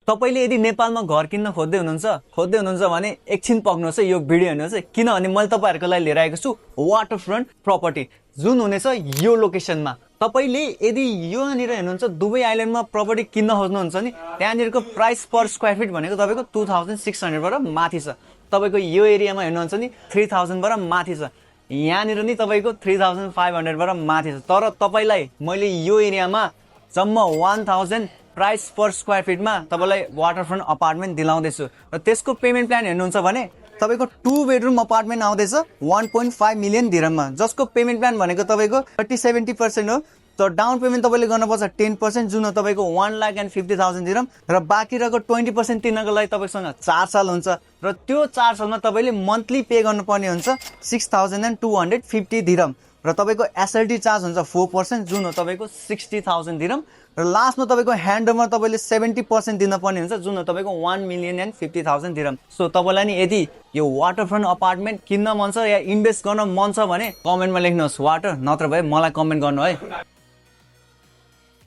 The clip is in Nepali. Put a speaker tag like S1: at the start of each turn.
S1: तपाईले यदि नेपालमा घर किन्न खोज्दै हुनुहुन्छ भने एकछिन पक्नुहोस् है यो भिडियो हेर्नुहोस् है, किनभने मैले तपाईहरुको लागि लिएर आएको छु वाटर फ्रन्ट प्रपर्टी जुन हुनेछ यो लोकेसनमा। तपाईले यदि यहाँनिर हेर्नुहुन्छ दुबई आइल्यान्डमा प्रपर्टी किन्न खोज्नुहुन्छ नि त्यहाँनिरको प्राइस पर स्क्वायर फिट भनेको तपाईको 2600 बाट माथि छ। तपाईको यो एरियामा हेर्नुहुन्छ नि 3000 बाट माथि छ। यहाँनिर नि तपाईको 3500 बाट माथि छ। तर तपाईलाई मैले यो एरियामा जम्मा 1000 प्राइस पर स्क्वायर फिटमा तपाईलाई वाटरफ्रन्ट अपार्टमेन्ट दिलाउँदैछु र त्यसको पेमेन्ट प्लान हेर्नुहुन्छ भने तपाईको 2 बेडरुम अपार्टमेन्ट आउँदैछ 1.5 मिलियन दिरहममा, जसको पेमेन्ट प्लान भनेको तपाईको 30-70% हो। तर डाउन पेमेन्ट तपाईले गर्नुपर्छ 10% जुन हो तपाईको 1,50,000 दिरहम र बाँकी रहेको 20% तिर्नको लागि तपाईसँग 4 साल हुन्छ र त्यो 4 सालमा तपाईले मन्थली पे गर्नुपर्ने हुन्छ 6,250 दिरहम र तपाईको एसएलटी चार्ज हुन्छ 4% जुन हो तपाईको 60,000 दिरहम र लास्टमा तपाईको ह्यान्डओभरमा तपाईले 70% दिनुपर्ने हुन्छ जुन हो तपाईको 1,50,000 दिरहम। सो तपाईलाई नि यदि यो वाटरफ्रन्ट अपार्टमेन्ट किन्न मन छ या इन्भेस्ट गर्न मन छ भने कमेन्टमा लेख्नुहोस् वाटर, नत्र भए मलाई कमेन्ट गर्नु है।